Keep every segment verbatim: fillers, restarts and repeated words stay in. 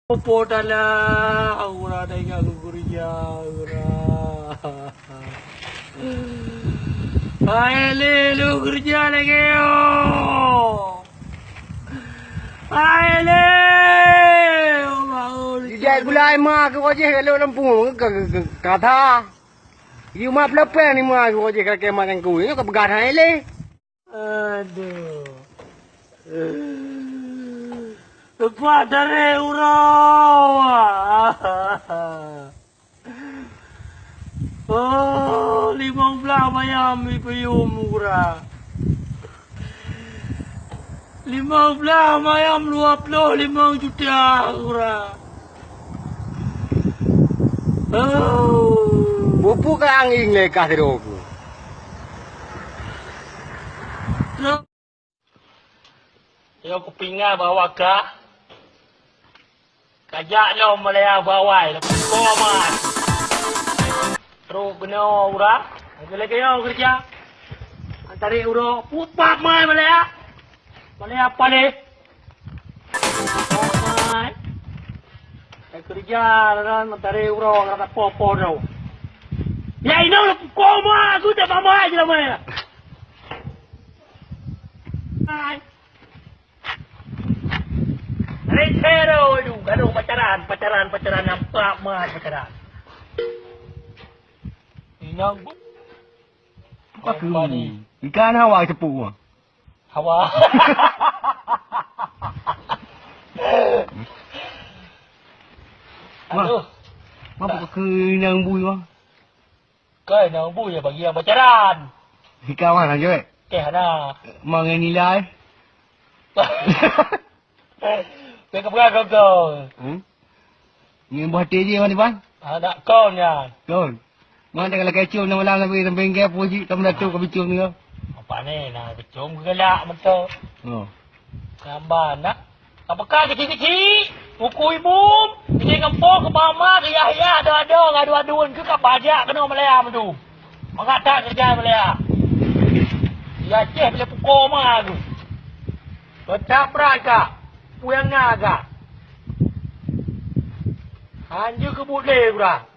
Opo tala, aura teuingat keu keureuja, aura. Hai lé, lôn keureuja lagèe nyoe. Hai lé, oh, mau. Ijak gulai ma keu wajah lôn lampu, ka, ka, ka, ka tha. Yue ma peulapéng ni ma keu wajah ka keumah nyang kui, nyoe ka peugah hai lé. Aduh. Teumpat tarek uroe. Oh, limong blaih mayam ipeuyum uroe. Limong blaih mayam dua ploh limong juta uroe. Oh. Bupu ka angin lé kah sidroe ku. Nyoe kupinga bahwa ka, ka jak lom Malaya bawai, lom koma. Trok keunoe uroe, lagèe-lagèe nyoe keureuja. Antarek uroe, pupat mai Malaya. Malaya paléh. Pupat mai. Hai keureuja, lalan antarek uroe, rata poh-poh droe. Ya inoe koma, aku tak mamai je lama ya. Hai. Lecero itu, gaduh pacaran, pacaran, pacaran, nampak mah pacaran. Inang bu-, Apa keu ni? Ikan hawa cepu. Hawa. Wah. Aduh. Apa keu nyang bui, wah? Kai na bu ya bagi yang pacaran. Ikawan aja, eh. Keh na. Mangai nilai. Kau kepegang kau kau. Hmm? Ni buah hati je, Wan Iban. Anak kau nya. Kau. Mana kalau kecil nama lang sampai sampai enggak puji kamu datuk kau bicung ni kau. Apa ni na bicung gelak betul. Oh. Gambar nak. Apakah kecil-kecil? Buku ibu. Kecil ngempok ke mama ke yah-yah ada-ada ngadu-aduan ke kat bajak kena Malaya tu. Mengata kerja Malaya. Di Aceh bila pukul ma tu. Pecah berat kak. Puyang na kak. Hanjur kebut le kurang.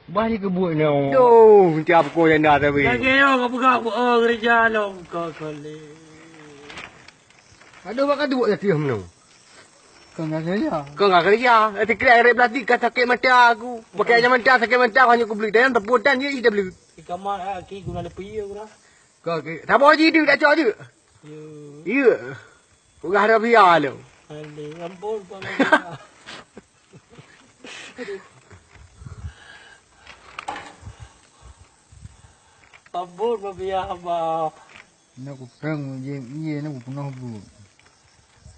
Bah ni keubuet nyoe. Duh, tiap ko janda tapi. Lagèe nyoe ka peugah, oh, gereja lom ka kali. Aduh, bak ka duek ya tiah meunoe. Kau enggak kerja. Kau enggak kerja. Nanti kira air pelatih ka sakit mata aku. Pakai aja mata sakit mata hanya aku beli dalam teputan je ida beli. Di kamar aki guna lepi ya guna. Kau ke, sabar je dia dah cak je. Ya. Ya. Peugah dah biar lu. Aduh, ampun Pak. Ampun, Pak Bia, Abah. Nak kupeng, je, iye, nak kupeunah bu.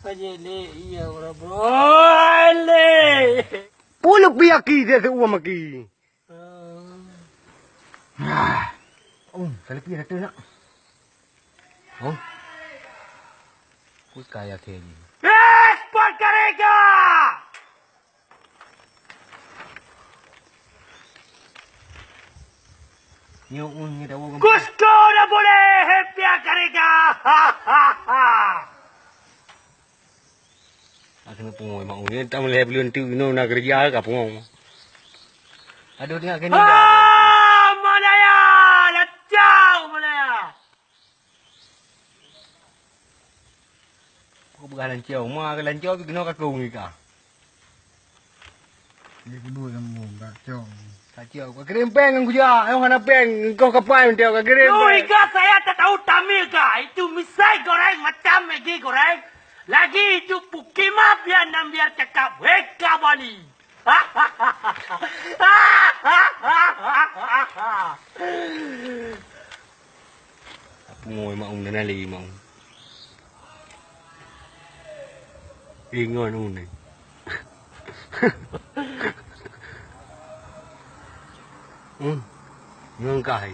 Aje le, iya, ora bro. Ole. Puluh biaki dia seuwa maki. Ah. Oh, kali pih rata nak. Oh. Kui kaya ke ni. Eh, spot karega! Nyoe un nyoe dawa gam. Kusto na boleh hepia karega. Aku nak pungo mak un. Ni tak boleh belum tu no nak kerja ka pungo. Aduh tengok kena. Ah, Malaya, lacau Malaya. Aku peugah lancau, ma ke lancau tu kena kakung ika. Dia kedua yang mau kacau. Kacau, kau kirim peng aku ja, ayong hana peng, engkau kapai minta kau kirim. Lu peng. Ika saya tak tahu tamil ka. Itu misai goreng macam Maggi goreng. Lagi itu pukimah biar nam biar cakap weka Bali. Pungo mak un na le mak un. Ingon un ni. Hmm. Ngon kai.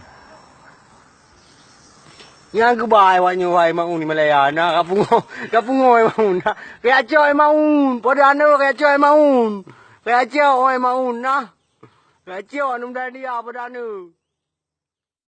Nyang geubai awak nyoe hai Maun di Malaya na ka pungo, ka pungo hai Maun na. Kaya cok hai Maun, pada anu kaya cok hai Maun. Kaya cok hai Maun na. Kaya cok anu dah dia pada anu.